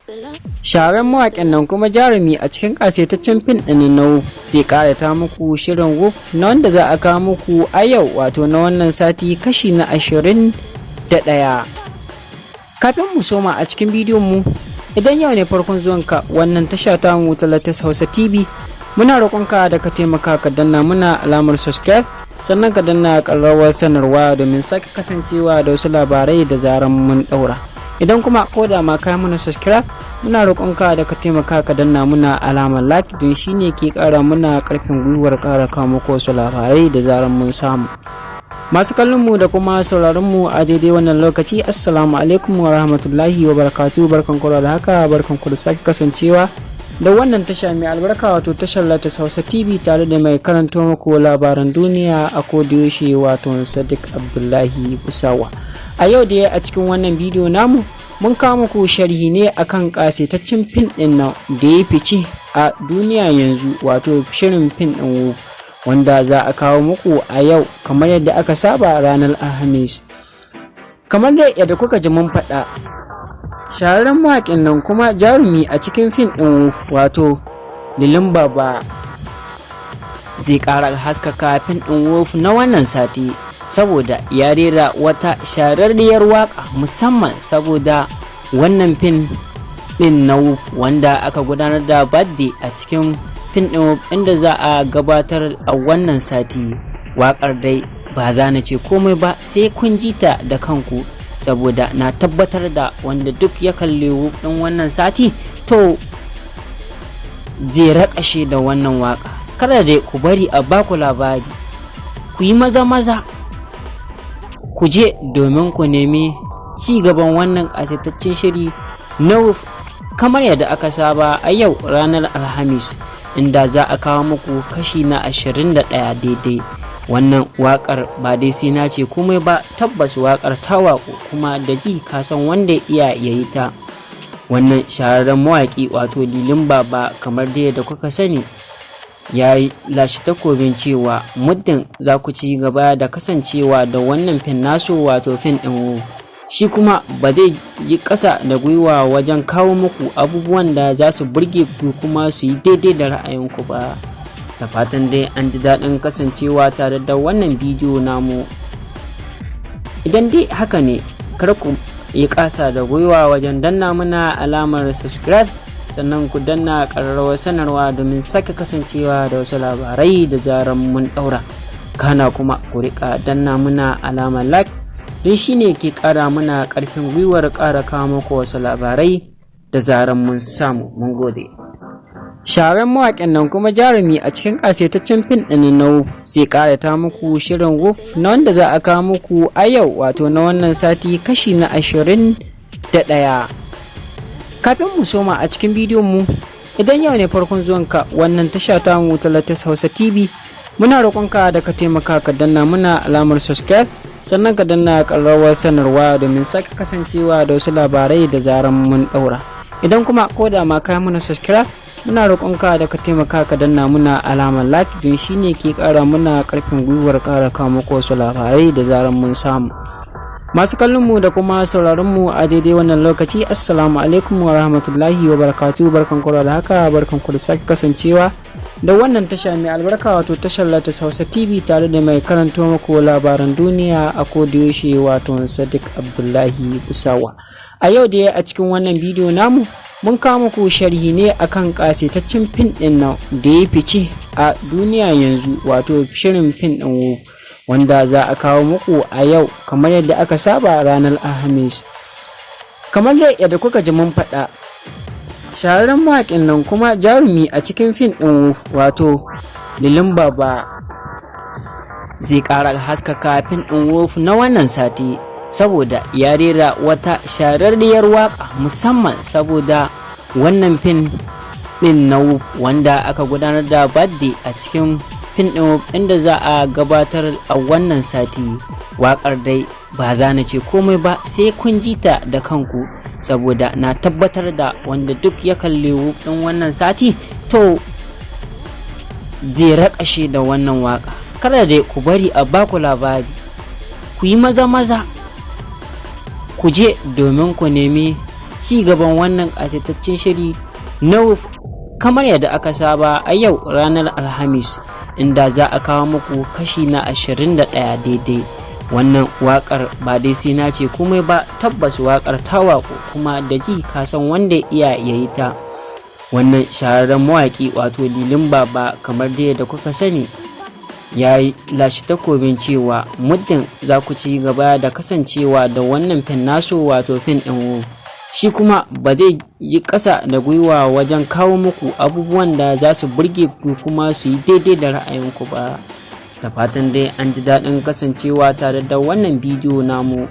Shahararren mawaƙin nan kuma jarumi a cikin ƙasaitaccen fim ɗin na Woof zai ƙayata muku shirin Woof na wanda za a kawo muku a yau, wato na wannan sati, kashi na 21. Kafin mu soma a cikin bidiyon mu, idan yau ne farkon zuwanka wannan tasha ta mu ta Latest Hausa TV, muna roƙonka da ka taimaka ka danna muna alamar subscribe, sannan ka danna ƙararrawar sanarwa domin sake kasancewa da wasu labarai da zaran mun ɗaura. Idan kuma ko da ma ka muna subscribe, muna roƙonka da ka taimaka ka danna muna alamar like, don shine ke ƙara muna ƙarfin gwiwar ƙara kawo muku wasu labarai da zaran mun samu. Masu kallon mu da kuma sauraron mu a daidai wannan lokaci, assalamu alaikum wa rahmatullahi wa barakatuh. Barkan ku da haka, barkan ku da sake kasancewa da wannan tasha mai albarka, wato tashar Latest Hausa TV, tare da mai karanto muku labaran duniya a kodayaushe, wato Sadiq Abdullahi Busawa. A yau da a cikin wannan bidiyo namu, mun kawo muku sharhi ne akan kasaitaccen fim din nan da ya fice a duniya yanzu, wato shirin fim din wanda za a kawo muku a yau kamar yadda aka saba ranar Alhamis. Kamar da yadda kuka ji mun faɗa, shahararren mawaƙin nan kuma jarumi a cikin fim ɗin, wato Lilin Baba, zai ƙara haskaka fim ɗin Woof na wannan sati, saboda ya rera wata shahararriyar waƙa musamman saboda wannan fim ɗin na Woof wanda aka gudanar da birthday a cikin fim ɗin inda za a gabatar a wannan sati. Waƙar dai ba za na ce komai ba, sai kun ji ta da kanku, saboda na tabbatar da wanda duk ya kalli ɗin wannan sati, to zai raƙashe da wannan waƙa. Kada dai ku bari a baku labari, ku yi maza maza ku je domin ku nemi ci gaban wannan ƙasaitaccen shiri na kamar yadda aka saba a yau ranar Alhamis, inda za a kawo muku kashi na 21 daidai. Wannan waƙar ba dai sai na ce komai ba, tabbas waƙar ta waƙo, kuma da ji kasan wanda iya yayi ta. Wannan shahararren mawaƙi, wato Lilin Baba, kamar dai da kuka sani, ya yi lashe takobin cewa muddin za ku ci gaba da kasancewa da wannan fim nasu, wato fim ɗin, shi kuma ba zai yi ƙasa da gwiwa wajen kawo muku abubuwan da za su burge ku kuma su yi daidai da ra'ayinku ba. Da fatan dai an ji daɗin kasancewa tare da wannan bidiyo namu. Idan dai haka ne, kar ku yi ƙasa da gwiwa wajen danna muna alamar subscribe, sannan ku danna ƙararrawar sanarwa domin sake kasancewa da wasu labarai da zaran mun ɗaura. Kana kuma ku riƙa danna muna alamar like, don shine ke ƙara muna ƙarfin gwiwar ƙara kawo muku wasu labarai da zaran mun samu. Mun gode. Shahararren mawaƙin nan kuma jarumi a cikin ƙasaitaccen fim ɗin na Woof zai ƙayata muku shirin Woof na wanda za a kawo muku a yau, wato na wannan sati, kashi na 21. Kafin mu soma a cikin bidiyon mu, idan yau ne farkon zuwanka wannan tasha ta mu ta Latest Hausa TV, muna roƙonka da ka taimaka ka danna muna alamar subscribe, sannan ka danna ƙararrawar sanarwa domin sake kasancewa da wasu labarai da zaran mun ɗaura. Idan kuma ko da ma ka muna subscribe, muna roƙonka da ka taimaka ka danna muna alamar like, don shine ke ƙara muna ƙarfin gwiwar ƙara kawo muku wasu labarai da zaran mun samu. Masu kallon mu da kuma sauraron mu a daidai wannan lokaci, assalamu alaikum wa rahmatullahi wa barakatuh. Barkan ku da haka, barkan ku da sake kasancewa da wannan tasha mai albarka, wato tashar Latest Hausa TV, tare da mai karanto muku labaran duniya a kodayaushe, wato Sadiq Abdullahi Busawa. A yau da a cikin wannan bidiyo namu, mun kawo muku sharhi ne akan kasaitaccen fim ɗin nan da ya fice a duniya yanzu, wato shirin fim ɗin wanda za a kawo muku a yau kamar yadda aka saba ranar Alhamis. Kamar yadda kuka ji mun faɗa, shahararren mawaƙin nan kuma jarumi a cikin fim ɗin, wato Lilin Baba, zai ƙara haskaka fim ɗin Woof na wannan sati, saboda ya rera wata shahararriyar waƙa musamman saboda wannan fim ɗin na Woof wanda aka gudanar da birthday a cikin fim ɗin inda za a gabatar a wannan sati. Waƙar dai ba za na ce komai ba, sai kun ji ta da kanku, saboda na tabbatar da wanda duk ya kalli ɗin wannan sati, to zai raƙashe da wannan waƙa. Kada dai ku bari a baku labari, ku yi maza maza ku je domin ku nemi ci gaban wannan ƙasaitaccen shiri na kamar yadda aka saba a yau ranar Alhamis, inda za a kawo muku kashi na 21 ci gaban wannan ƙasaitaccen shiri na Wuf kamar yadda aka saba a yau ranar Alhamis, inda za a kawo muku kashi na 21 daidai. Wannan waƙar ba dai sai na ce komai ba, tabbas waƙar ta waƙo, kuma da ji kasan wanda iya yayi ta. Wannan shahararren mawaƙi wato Lilin Baba, kamar dai da kuka sani, ya yi lashe takobin cewa muddin za ku ci gaba da kasancewa da wannan fin nasu, wato fin ɗin, shi kuma ba zai yi ƙasa da gwiwa wajen kawo muku abubuwan da za su burge ku kuma su yi daidai da ra'ayinku ba. Da fatan dai an ji daɗin kasancewa tare da wannan bidiyo namu.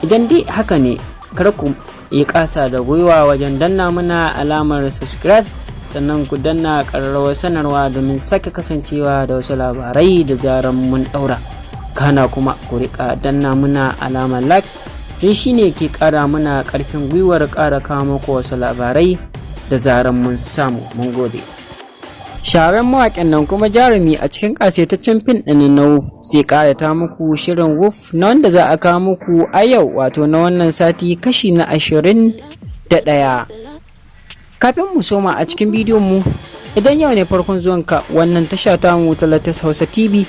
Idan dai haka ne, kar ku yi ƙasa da gwiwa wajen danna mana alamar subscribe, sannan ku danna ƙararrawar sanarwa domin sake kasancewa da wasu labarai da zaran mun ɗaura. Kana kuma ku riƙa danna muna alamar like, don shine ke ƙara muna ƙarfin gwiwar ƙara kawo muku wasu labarai da zaran mun samu. Mun gode. Shahararren mawaƙin nan kuma jarumi a cikin ƙasaitaccen fin ɗin na Wuf zai ƙayata muku shirin Wuf na wanda za a kawo muku a yau, wato na wannan sati, kashi na 21. Kafin mu soma a cikin bidiyon mu, idan yau ne farkon zuwanka wannan tasha ta mu ta Latest Hausa TV,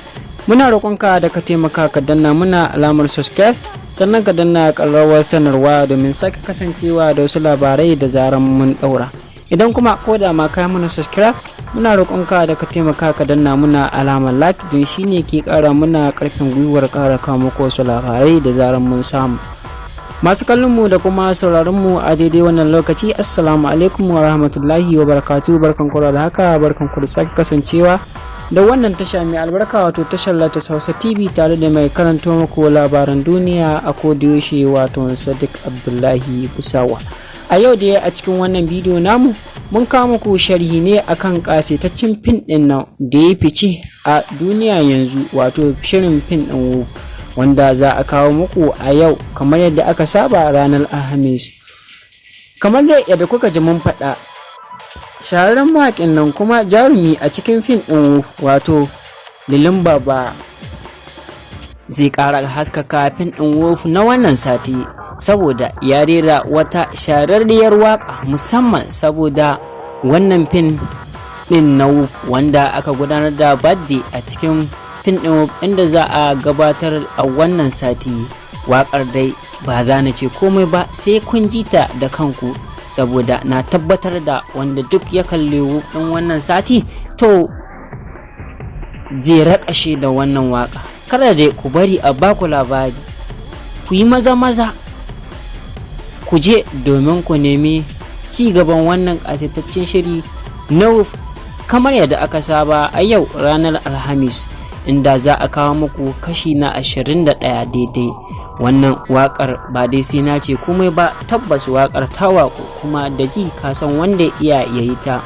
muna roƙonka da ka taimaka ka danna muna alamar subscribe, sannan ka danna ƙararrawar sanarwa domin sake kasancewa da wasu labarai da zaran mun ɗaura. Idan kuma ko da ma ka muna subscribe, muna roƙonka da ka taimaka ka danna muna alamar like, don shine ke ƙara muna ƙarfin gwiwar ƙara kawo muku wasu labarai da zaran mun samu. Masu kallon mu da kuma sauraron mu a daidai wannan lokaci, assalamu alaikum wa rahmatullahi wa barakatuh. Barkan ku da haka, barkan ku da sake kasancewa da wannan tasha mai albarka, wato tashar Latest Hausa TV, tare da mai karanto muku labaran duniya a kodiyoshi, wato Sadiq Abdullahi Busawa. A yau da a cikin wannan bidiyo namu mun kawo muku sharhi ne akan kasaitaccen fin din nan da ya fice a duniya yanzu, wato shirin fin din wanda za a kawo muku a yau kamar yadda aka saba ranar Alhamis. Kamar da yadda kuka ji mun faɗa, shahararren mawaƙin nan kuma jarumi a cikin fin ɗin, wato Lilin Baba, zai ƙara haskaka fin ɗin Wuf na wannan sati, saboda ya rera wata shahararriyar waƙa musamman saboda wannan fin ɗin na Wuf wanda aka gudanar da birthday a cikin fin ɗin inda za a gabatar a wannan sati. Waƙar dai ba za na ce komai ba, sai kun ji ta da kanku, saboda na tabbatar da wanda duk ya kalli ɗin wannan sati to zai raƙashe da wannan waƙa. Kada dai ku bari a baku labari, ku yi maza maza ku je domin ku nemi ci gaban wannan ƙasaitaccen shiri na kamar yadda aka saba a yau ranar Alhamis, inda za a kawo muku kashi na 21 daidai. Wannan waƙar ba dai sai na ce komai ba, tabbas waƙar ta waƙo, kuma da ji kasan wanda iya yayi ta.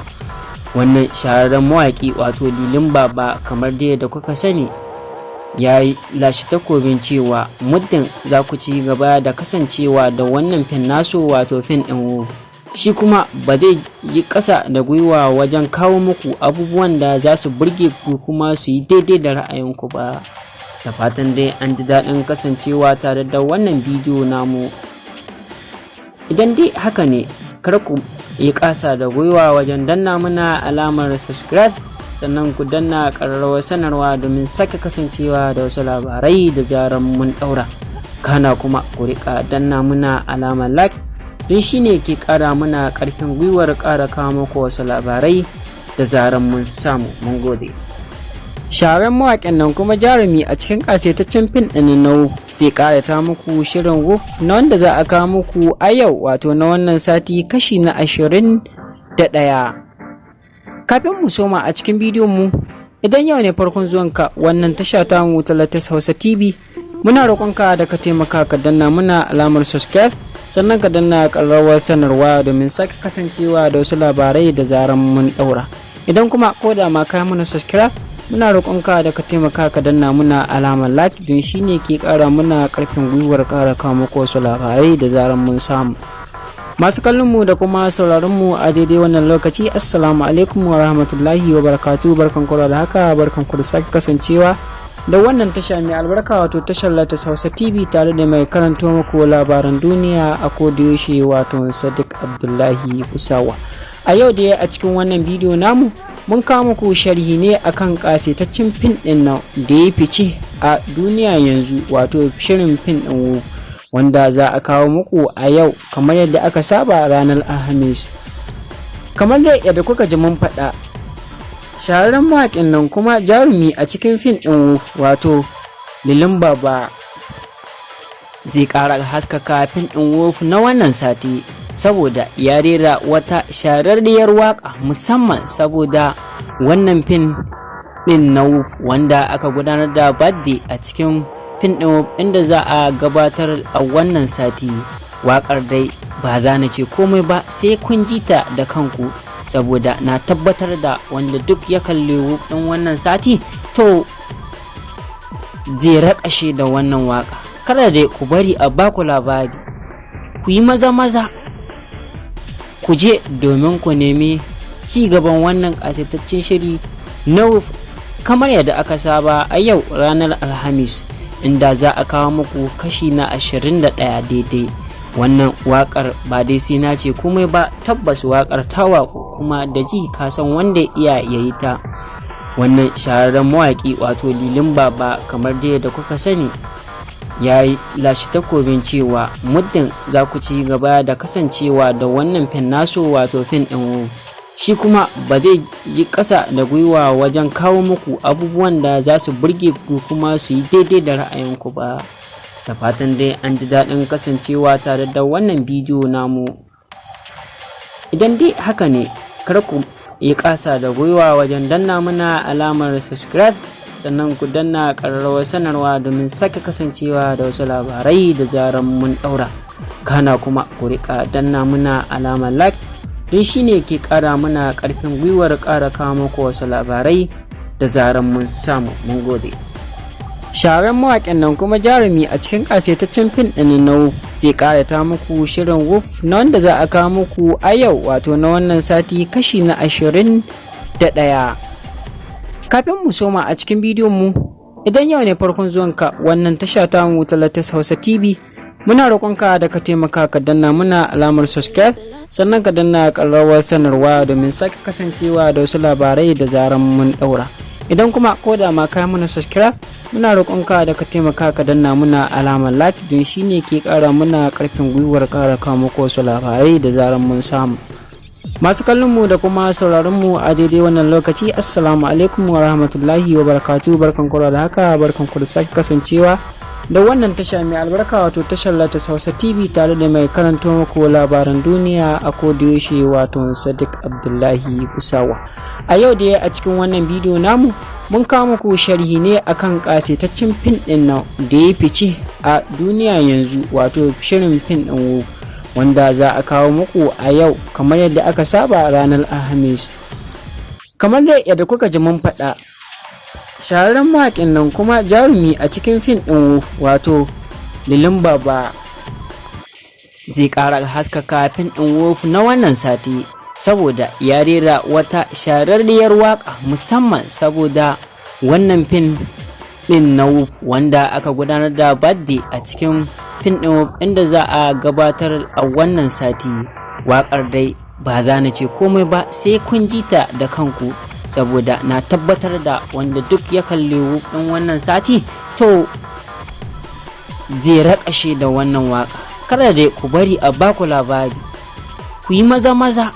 Wannan shahararren mawaƙi wato Lilin Baba, kamar dai da kuka sani, ya yi lashe takobin cewa muddin za ku ci gaba da kasancewa da wannan fin nasu, wato fin ɗin, shi kuma ba zai yi ƙasa da gwiwa wajen kawo muku abubuwan da za su burge ku kuma su yi daidai da ra'ayinku ba. Da fatan dai an ji daɗin kasancewa tare da wannan bidiyo namu. Idan dai haka ne, kar ku yi ƙasa da gwiwa wajen danna muna alamar subscribe, sannan ku danna ƙararrawar sanarwa domin sake kasancewa da wasu labarai da zaran mun ɗaura. Kana kuma ku riƙa danna muna alamar like, don shine ke ƙara muna ƙarfin gwiwar ƙara kawo muku wasu labarai da zaran mun samu. Mun gode. Shahararren mawaƙin nan kuma jarumi a cikin ƙasaitaccen fin ɗin na Wuf zai ƙayata muku shirin Wuf na wanda za a kawo muku a yau, wato na wannan sati, kashi na 21. Kafin mu soma a cikin bidiyon mu, idan yau ne farkon zuwanka wannan tasha ta mu ta Latest Hausa TV, muna roƙonka da ka taimaka ka danna muna alamar subscribe, sannan ka danna ƙararrawar sanarwa domin sake kasancewa da wasu labarai da zaran mun ɗaura. Idan kuma ko da ma ka muna subscribe, muna roƙonka da ka taimaka ka danna muna alamar like, don shine ke ƙara muna ƙarfin gwiwar ƙara kawo muku wasu labarai da zaran mun samu. Masu kallon mu da kuma sauraron mu a daidai wannan lokaci, assalamu alaikum wa rahmatullahi wa barakatuh. Barkan ku da haka, barkan ku da sake kasancewa Da wannan tasha mai albarka, wato tashar Latas Hausa TV, tare da mai karanto muku labaran duniya a kodayaushe, wato Sadiq Abdullahi Husawa. A yau da a cikin wannan bidiyo namu mun kawo muku sharhi ne akan kasaitaccen fim ɗin nan da ya fice a duniya yanzu, wato shirin fim ɗin wanda za a kawo muku a yau kamar yadda aka saba ranar Alhamis. Kamar da yadda kuka ji mun faɗa, shahararren mawaƙin nan kuma jarumi a cikin fim ɗin, wato Lilin Baba, zai ƙara haskaka fim ɗin Wuf na wannan sati, saboda ya rera wata shahararriyar waƙa musamman saboda wannan fim ɗin na Wuf wanda aka gudanar da birthday a cikin fim ɗin Wuf inda za a gabatar a wannan sati. Waƙar dai ba za na ce komai ba, sai kun ji ta da kanku, saboda na tabbatar da wanda duk ya kalli Wuf ɗin wannan sati to zai raƙashe da wannan waƙa. Kada dai ku bari a baku labari, ku yi maza maza ku je domin ku nemi ci gaban wannan ƙasaitaccen shiri na Wuf kamar yadda aka saba a yau ranar Alhamis, inda za a kawo muku kashi na 21 daidai. Wannan waƙar ba dai sai na ce komai ba, tabbas waƙar ta waƙu, kuma da ji ka san wanda iya yayi ta. Wannan shahararren mawaƙi, wato Lilin Baba, kamar dai da kuka sani, ya yi lashe takobin cewa muddin za ku ci gaba da kasancewa da wannan fim nasu, wato fim ɗin, shi kuma ba zai yi ƙasa da gwiwa wajen kawo muku abubuwan da za su burge ku kuma su yi daidai da ra'ayinku ba. Da fatan dai an ji daɗin kasancewa tare da wannan bidiyo namu. Idan dai haka ne, kar ku yi ƙasa da gwiwa wajen danna mana alamar subscribe, sannan ku danna ƙararrawar sanarwa domin sake kasancewa da wasu labarai da zaran mun ɗaura. Kana kuma ku riƙa danna muna alamar like, don shine ke ƙara muna ƙarfin gwiwar ƙara kawo muku wasu labarai da zaran mun samu. Mun gode. Shahararren mawaƙin nan kuma jarumi a cikin ƙasaitaccen fim ɗin na Wuf zai ƙayata muku shirin Wuf na wanda za a kawo muku a yau, wato na wannan sati, kashi na 21. Kafin mu soma a cikin bidiyon mu, idan yau ne farkon zuwanka wannan tasha ta mu ta Latas Hausa TV, muna roƙonka da ka taimaka ka danna muna alamar subscribe, sannan ka danna ƙararrawar sanarwa domin sake kasancewa da wasu labarai da zaran mun ɗaura. Idan kuma ko da ma ka muna subscribe, muna roƙonka da ka taimaka ka danna muna alamar like, don shine ke ƙara muna ƙarfin gwiwar ƙara kawo muku wasu labarai da zaran mun samu. Masu kallon mu da kuma sauraron mu a daidai wannan lokaci, assalamu alaikum wa rahmatullahi wa barakatuh. Barkan ku da haka, barkan ku da sake kasancewa da wannan tasha mai albarka, wato tashar Latas Hausa TV, tare da mai karanto muku labaran duniya a kodayaushe, wato Sadiq Abdullahi Busawa. A yau da a cikin wannan bidiyo namu mun kawo muku sharhi ne akan kasaitaccen fim ɗin nan da ya fice a duniya yanzu, wato shirin fim ɗin wanda za a kawo muku a yau kamar yadda aka saba ranar Alhamis. Kamar da yadda kuka ji mun faɗa, shahararren mawaƙin nan kuma jarumi a cikin fim ɗin, wato Lilin Baba, zai ƙara haskaka fim ɗin Wuf na wannan sati, saboda ya rera wata shahararriyar waƙa musamman saboda wannan fim ɗin na Wuf wanda aka gudanar da birthday a cikin fim ɗin Wuf inda za a gabatar a wannan sati. Waƙar dai ba za na ce komai ba, sai kun ji ta da kanku, saboda na tabbatar da wanda duk ya kalli Wuf ɗin wannan sati to zai raƙashe da wannan waƙa. Kada dai ku bari a baku labari, ku yi maza maza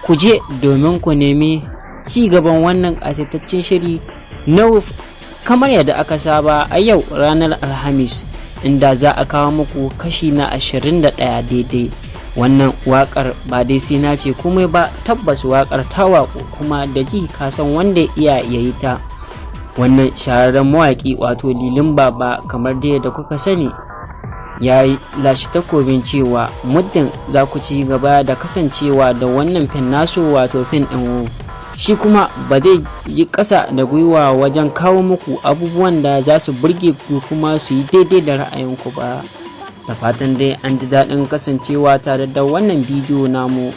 ku je domin ku nemi ci gaban wannan ƙasaitaccen shiri na Wuf kamar yadda aka saba a yau ranar Alhamis, inda za a kawo muku kashi na 21 daidai. Wannan waƙar ba dai sai na ce komai ba, tabbas waƙar ta waƙu, kuma da ji ka san wanda iya yayi ta. Wannan shahararren mawaƙi, wato Lilin Baba, kamar dai da kuka sani, ya yi lashe takobin cewa muddin za ku ci gaba da kasancewa da wannan fim nasu, wato fim ɗin, shi kuma ba zai yi ƙasa da gwiwa wajen kawo muku abubuwan da za su burge ku kuma su yi daidai da ra'ayinku ba. Da fatan dai an ji daɗin kasancewa tare da wannan bidiyo namu.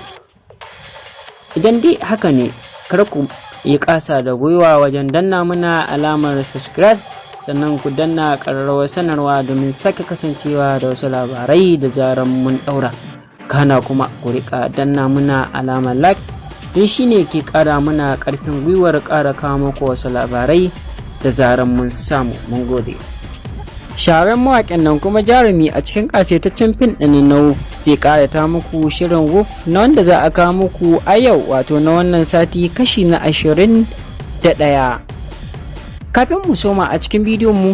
Idan dai haka ne, kar ku yi ƙasa da gwiwa wajen danna muna alamar subscribe, sannan ku danna ƙararrawar sanarwa domin sake kasancewa da wasu labarai da zaran mun ɗaura. Kana kuma ku riƙa danna muna alamar like, don shine ke ƙara muna ƙarfin gwiwar ƙara kawo muku wasu labarai da zaran mun samu. yi ƙasa da gwiwa wajen danna muna alamar subscribe, sannan ku danna ƙararrawar sanarwa domin sake kasancewa da wasu labarai da zaran mun ɗaura. Kana kuma ku riƙa danna muna alamar like, don shine ke ƙara muna ƙarfin gwiwar ƙara kawo muku wasu labarai da zaran mun samu. Mun gode. Shahararren mawaƙin nan kuma jarumi a cikin ƙasaitaccen fim ɗin na Wuf zai ƙayata muku shirin Wuf na wanda za a kawo muku a yau, wato na wannan sati, kashi na 21. Kafin mu soma a cikin bidiyon mu,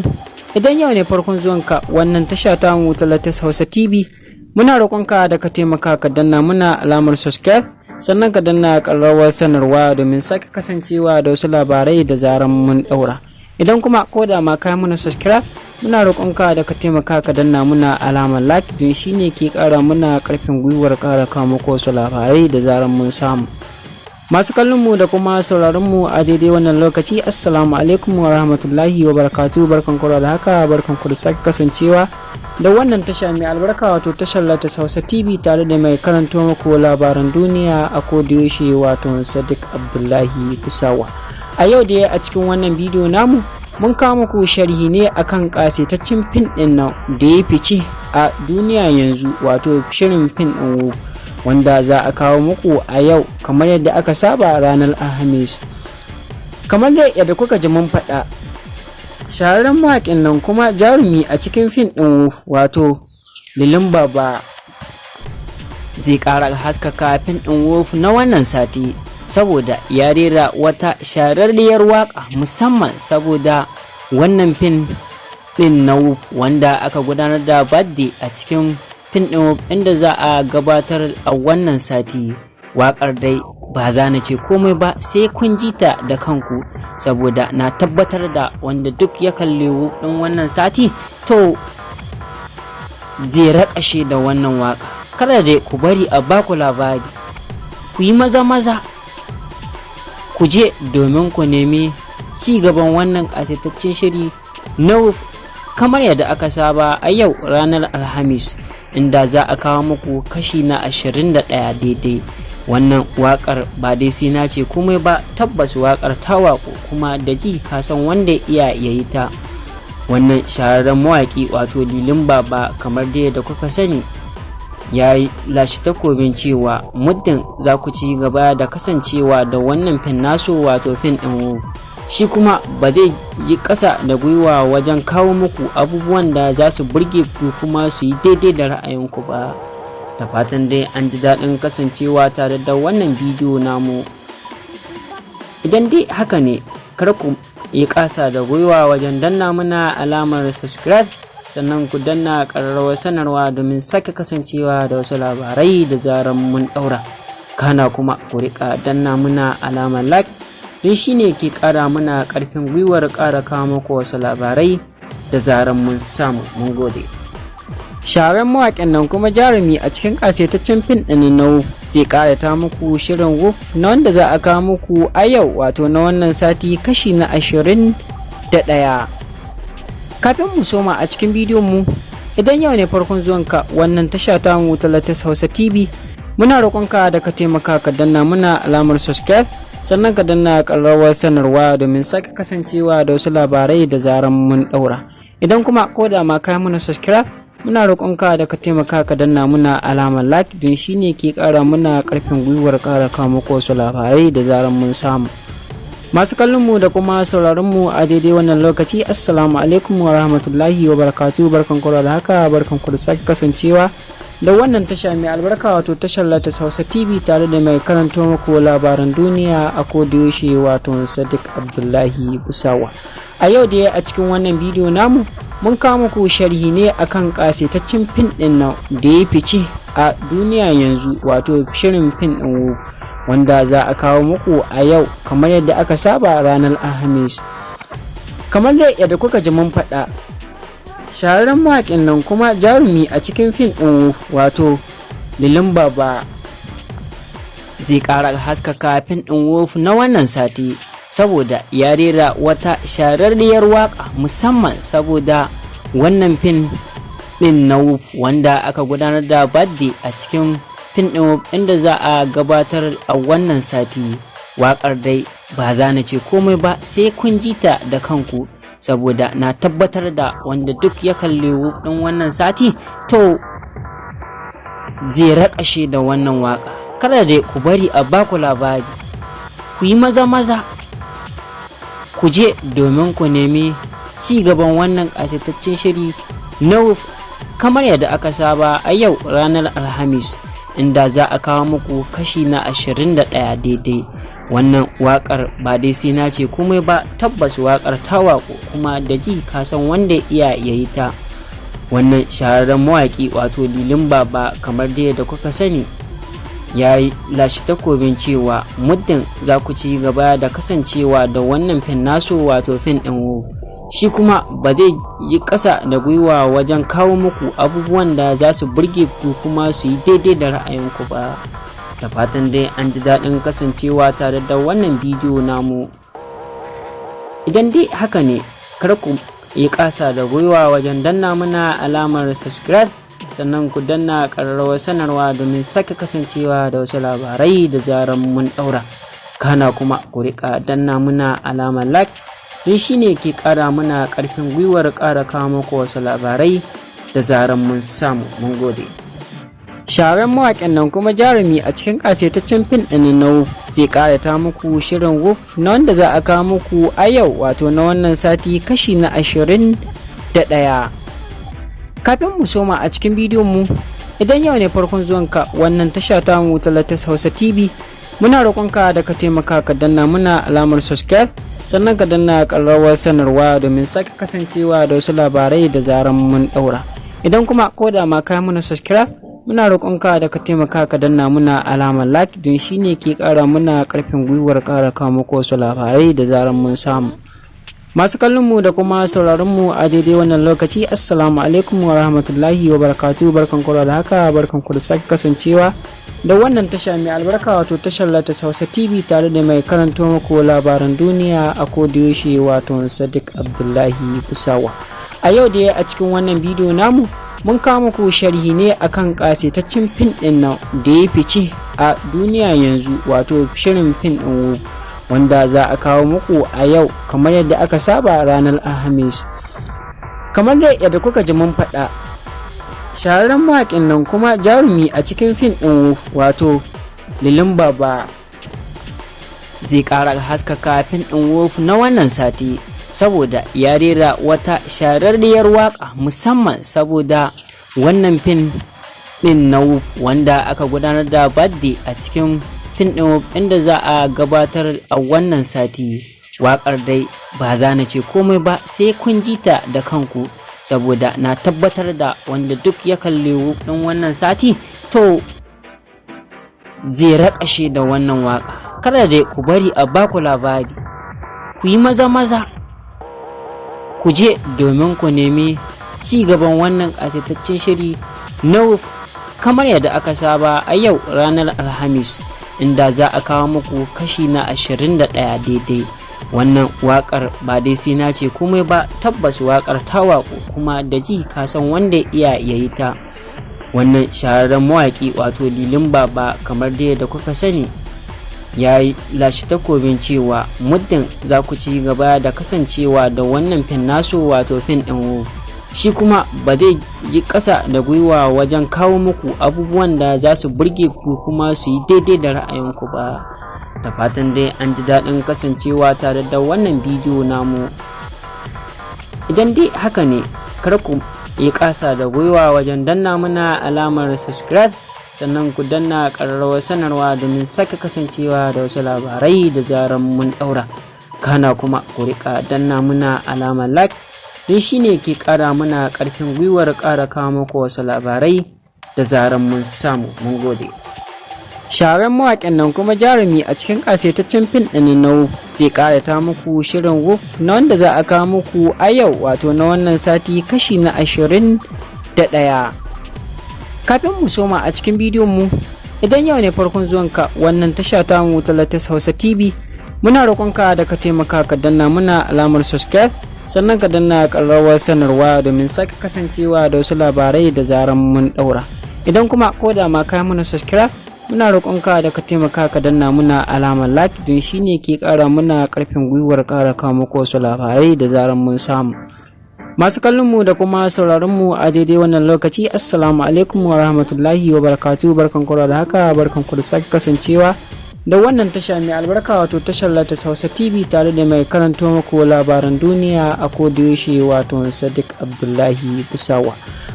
idan yau ne farkon zuwanka wannan tasha ta mu ta Latest Hausa TV, muna roƙonka da ka taimaka ka danna muna alamar subscribe, sannan ka danna ƙararrawar sanarwa domin sake kasancewa da wasu labarai da zaran mun ɗaura. Idan kuma ko da ma kai muna subscribe, muna roƙonka da ka taimaka ka danna muna alamar like, don shine ke ƙara muna ƙarfin gwiwar ƙara kawo muku wasu labarai da zaran mun samu. Masu kallon mu da kuma sauraron mu a daidai wannan lokaci, assalamu alaikum wa rahmatullahi wa barakatuh. Barkan ku da haka, barkan ku da sake kasancewa da wannan tasha mai albarka, wato tashar Latest Hausa TV, tare da mai karanto muku labaran duniya a kodayaushe, wato Sadiq Abdullahi Kusawa. A yau da a cikin wannan bidiyo namu mun kawo muku sharhi ne akan kasaitaccen fim din nan da ya fice a duniya yanzu, wato shirin fim din wanda za a kawo muku a yau kamar yadda aka saba ranar Alhamis. Kamar da yadda kuka ji mun faɗa, shahararren mawaƙin nan kuma jarumi a cikin fim ɗin, wato Lilin Baba, zai ƙara haskaka fim ɗin Wuf na wannan sati, saboda ya rera wata shahararriyar waƙa musamman saboda wannan fim ɗin na Wuf wanda aka gudanar da birthday a cikin fim ɗin inda za a gabatar a wannan sati. Waƙar dai ba za na ce komai ba, sai kun ji ta da kanku, saboda na tabbatar da wanda duk ya kalli ɗin wannan sati to zai raƙashe da wannan waƙa. Kada dai ku bari a baku labari, ku yi maza maza ku je domin ku nemi ci gaban wannan ƙasaitaccen shiri na kamar yadda aka saba a yau ranar Alhamis, inda za a kawo muku kashi na 21 daidai. Wannan wakar ba dai sai na ce komai ba, tabbas wakar ta waƙo, kuma da ji kasan wanda iya yayi ta. Wannan shahararren mawaƙi, wato Lilin Baba, kamar dai da kuka sani, ya yi lashe takobin cewa muddin za ku ci gaba da kasancewa da wannan fim nasu, wato fim ɗin, shi kuma ba zai yi ƙasa da gwiwa wajen kawo muku abubuwan da za su burge ku kuma su yi daidai da ra'ayinku ba. Da fatan dai an ji daɗin kasancewa tare da wannan bidiyo namu. Idan dai haka ne, kar ku yi ƙasa da gwiwa wajen danna muna alamar subscribe, sannan ku danna ƙararrawar sanarwa domin sake kasancewa da wasu labarai da zaran mun ɗaura. Kana kuma ku riƙa danna muna alamar like, don shine ke ƙara muna ƙarfin gwiwar ƙara kawo muku wasu labarai da zaran mun samu. Mun gode. Shahararren mawaƙin nan kuma jarumi a cikin ƙasaitaccen fim ɗin na Wuf zai ƙayata muku shirin Wuf na wanda za a kawo muku a yau, wato na wannan sati, kashi na 21. Kafin mu soma a cikin bidiyon mu, idan yau ne farkon zuwanka wannan tasha ta mu ta Latest Hausa TV, muna roƙonka da ka taimaka ka danna muna alamar subscribe, sannan ka danna ƙararrawar sanarwa domin sake kasancewa da wasu labarai da zaran mun ɗaura. Idan kuma ko da ma kai muna subscribe, muna roƙonka da ka taimaka ka danna muna alamar like, don shine ke ƙara muna ƙarfin gwiwar ƙara kawo muku wasu labarai da zaran mun samu. Masu kallon mu da kuma sauraron mu a daidai wannan lokaci, assalamu alaikum wa rahmatullahi wa barakatuh. Barkan ku da haka, barkan ku da sake kasancewa da wannan tasha mai albarka, wato tashar Latest Hausa TV, tare da mai karanto muku labaran duniya a kodayaushe, wato Sadiq Abdullahi Busawa. A yau da a cikin wannan bidiyo namu mun kawo muku sharhi ne akan kasaitaccen fim ɗin nan da ya fice a duniya yanzu, wato shirin fim ɗin wanda za a kawo muku a yau kamar yadda aka saba ranar Alhamis. Kamar da yadda kuka ji mun faɗa, shahararren mawaƙin nan kuma jarumi a cikin fim ɗin, wato Lilin Baba, zai ƙara haskaka fim ɗin Wuf na wannan sati, saboda ya rera wata shahararriyar waƙa musamman saboda wannan fim ɗin na Wuf wanda aka gudanar da birthday a cikin fim ɗin inda za a gabatar a wannan sati. Waƙar dai ba za na ce komai ba, sai kun ji ta da kanku, saboda na tabbatar da wanda duk ya kalli Wuf ɗin wannan sati, to zai raƙashe da wannan waƙa. Kada dai ku bari a baku labari, ku yi maza maza ku je domin ku nemi ci gaban wannan ƙasaitaccen shiri na Wuf, kamar yadda aka saba a yau ranar Alhamis, inda za a kawo muku kashi na 21 daidai. Wannan waƙar ba dai sai na ce komai ba, tabbas waƙar ta waƙo, kuma da ji kasan wanda iya yayi ta. Wannan shahararren mawaƙi, wato Lilin Baba, kamar dai da kuka sani, ya yi lashe takobin cewa muddin za ku ci gaba da kasancewa da wannan fin nasu, wato fin ɗin, shi kuma ba zai yi ƙasa da gwiwa wajen kawo muku abubuwan da za su burge ku kuma su yi daidai da ra'ayinku ba. Da fatan dai an ji daɗin kasancewa tare da wannan bidiyo namu. Idan dai haka ne, kar ku yi ƙasa da gwiwa wajen danna muna alamar subscribe, sannan ku danna ƙararrawar sanarwa domin sake kasancewa da wasu labarai da zaran mun ɗaura. Kana kuma ku riƙa danna muna alamar like, don shine ke ƙara muna ƙarfin gwiwar ƙara kawo muku wasu labarai da zaran mun samu. Mun gode. Shahararren mawaƙin nan kuma jarumi a cikin ƙasaitaccen fim ɗin na Wuf zai ƙayata muku shirin Wuf na wanda za a kawo muku a yau, wato na wannan sati, kashi na 21. Kafin mu soma a cikin bidiyon mu, idan yau ne farkon zuwanka wannan tasha ta mu ta Latest Hausa TV, muna roƙonka da ka taimaka ka danna muna alamar subscribe, sannan ka danna ƙararrawar sanarwa domin sake kasancewa da wasu labarai da zaran mun ɗaura. Idan kuma ko da ma ka muna subscribe, muna roƙonka da ka taimaka ka danna muna alamar like, don shine ke ƙara muna ƙarfin gwiwar ƙara kawo muku wasu labarai da zaran mun samu. Masu kallon mu da kuma sauraron mu a daidai wannan lokaci, assalamu alaikum wa rahmatullahi wa barakatuh. Barkan ku da haka, barkan ku da sake kasancewa da wannan tasha mai albarka, wato tashar Latest Hausa TV, tare da mai karanto muku labaran duniya a kodayaushe, wato Sadiq Abdullahi Kusawa. A yau dai a cikin wannan bidiyo namu, mun kawo muku sharhi ne akan kasaitaccen fim din nan da ya fice a duniya yanzu, wato shirin fim din wanda za a kawo muku a yau kamar yadda aka saba ranar Alhamis. Kamar da yadda kuka ji mun faɗa, shahararren mawaƙin nan kuma jarumi a cikin fim ɗin, wato Lilin Baba, zai ƙara haskaka fim ɗin Wuf na wannan sati, saboda ya rera wata shahararriyar waƙa musamman saboda wannan fim ɗin na Wuf, wanda aka gudanar da birthday a cikin fim ɗin Wuf, inda za a gabatar a wannan sati. Waƙar dai ba za na ce komai ba, sai kun ji ta da kanku, saboda na tabbatar da wanda duk ya kalli Wuf ɗin wannan sati, to zai raƙashe da wannan waƙa. Kada dai ku bari a baku labari, ku yi maza maza ku je domin ku nemi ci gaban wannan ƙasaitaccen shiri na Wuf, kamar yadda aka saba a yau ranar Alhamis, inda za a kawo muku kashi na 21 daidai. Wannan waƙar ba dai sai na ce komai ba, tabbas waƙar ta waƙo, kuma da ji kasan wanda iya yayi ta. Wannan shahararren mawaƙi, wato Lilin Baba, kamar dai da kuka sani, ya yi lashe takobin cewa muddin za ku ci gaba da kasancewa da wannan fim nasu, wato fim ɗin, shi kuma ba zai yi ƙasa da gwiwa wajen kawo muku abubuwan da za su burge ku kuma su yi daidai da ra'ayinku ba. Da fatan dai an ji daɗin kasancewa tare da wannan bidiyo namu. Idan dai haka ne, kar ku yi ƙasa da gwiwa wajen danna muna alamar subscribe, sannan ku danna ƙararrawar sanarwa domin sake kasancewa da wasu labarai da zaran mun ɗaura. Kana kuma ku riƙa danna muna alamar like, don shine ke ƙara muna ƙarfin gwiwar ƙara kawo muku wasu labarai da zaran mun samu. Mun gode. Shahararren mawaƙin nan kuma jarumi a cikin ƙasaitaccen fim ɗin na Wuf zai ƙayata muku shirin Wuf na wanda za a kawo muku a yau, wato na wannan sati, kashi na 21. Kafin mu soma a cikin bidiyon mu, idan yau ne farkon zuwanka wannan tasha ta mu ta Latest Hausa TV, muna roƙonka da ka taimaka ka danna muna alamar subscribe, sannan ka danna ƙararrawar sanarwa domin sake kasancewa da wasu labarai da zaran mun ɗaura. Idan kuma ko da ma ka muna subscribe Muna roƙonka da ka taimaka ka danna muna alamar like, don shine ke ƙara muna ƙarfin gwiwar ƙara kawo muku wasu labarai da zarar mun samu. Masu kallon mu da kuma sauraron mu a daidai wannan lokaci, assalamu alaikum wa rahmatullahi wa barakatuh. Barkan ku da haka, barkan ku da sake kasancewa da wannan tasha mai albarka, wato tashar Latas Hausa TV, tare da mai karanto muku labaran duniya a kodayaushe, wato Sadiq Abdullahi Busawa.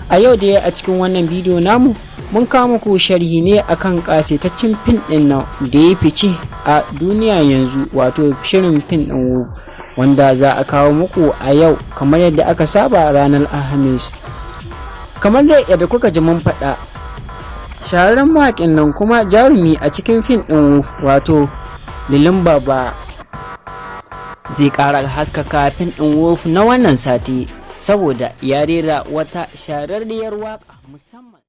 A yau da a cikin wannan bidiyo namu mun kawo muku sharhi ne akan kasaitaccen fim din nan da ya fice a duniya yanzu, wato shirin fim din wanda za a kawo muku a yau kamar yadda aka saba ranar Alhamis. Kamar da yadda kuka ji mun faɗa, shahararren mawaƙin nan kuma jarumi a cikin fim ɗin, wato Lilin Baba, zai ƙara haskaka fim ɗin Wuf na wannan sati saboda ya rera wata shahararriyar waƙa musamman.